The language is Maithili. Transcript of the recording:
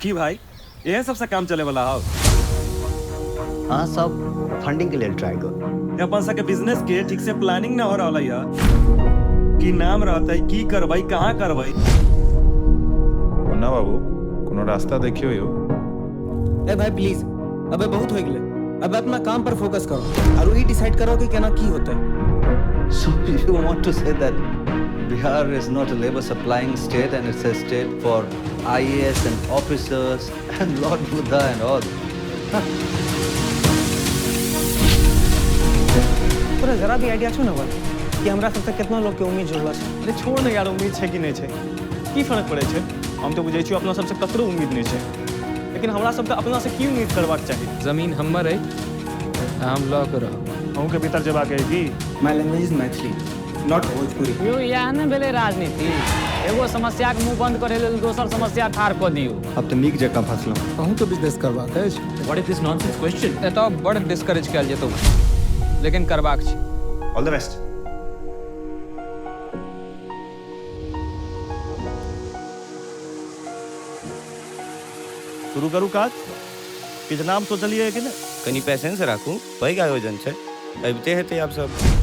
की भाई, एहे सबसे काम चले वाला हो? अहाँ सब फंडिंग के लेल ट्राई करू। अपन सबके बिजनेस के ठीक से प्लानिंग ना हो रहल है। की नाम रहतै, की करबै, कहाँ करबै? मुन्ना बाबू, कोनो रास्ता देखियो यौ। ए भाई प्लीज, अबे बहुत हो गेलै, अब अपना काम पर फोकस करो और ई डिसाइड करो कि केना की होतै। So you want to say that Bihar is not a labor supplying state and it's a state for IAS and officers and Lord Buddha and all. तोरा जरा भी आइडिया छौ ना बल कि हमरा सबसे कितना लोग के उम्मीद जुड़ल छै? अरे छोड़ ने यार, उम्मीद छै कि नहि छै, की फर्क पड़ै छै? हम तऽ बुझै छियौ अपना सबसे ककरो उम्मीद नहि छै, लेकिन हमरा सबके अपना से की उम्मीद करबाक चाही? जमीन हमर अइ, हम लऽ के रहब। अहूँके भीतर जेबाक अइ की? My language is Maithili, not Bhojpuri. यौ, इएह ने भेलै राजनीति। एगो समस्याके मुंह बंद करै लेल दोसर समस्या ठाढ़ कऽ दियौ। अब तऽ नीक जकाँ फसलहुँ। अहूँके बिजनेस करबाक अछि? What is this nonsense question? एतऽ बड़ डिस्करेज कयल जेतौ, लेकिन करबाक छै। ऑल द बेस्ट। शुरू करू काज? किछु नाम सोचलियै कि नहि? कनि पेशेंस राखू, पैघ आयोजन छै, अबिते हेतै आब सब।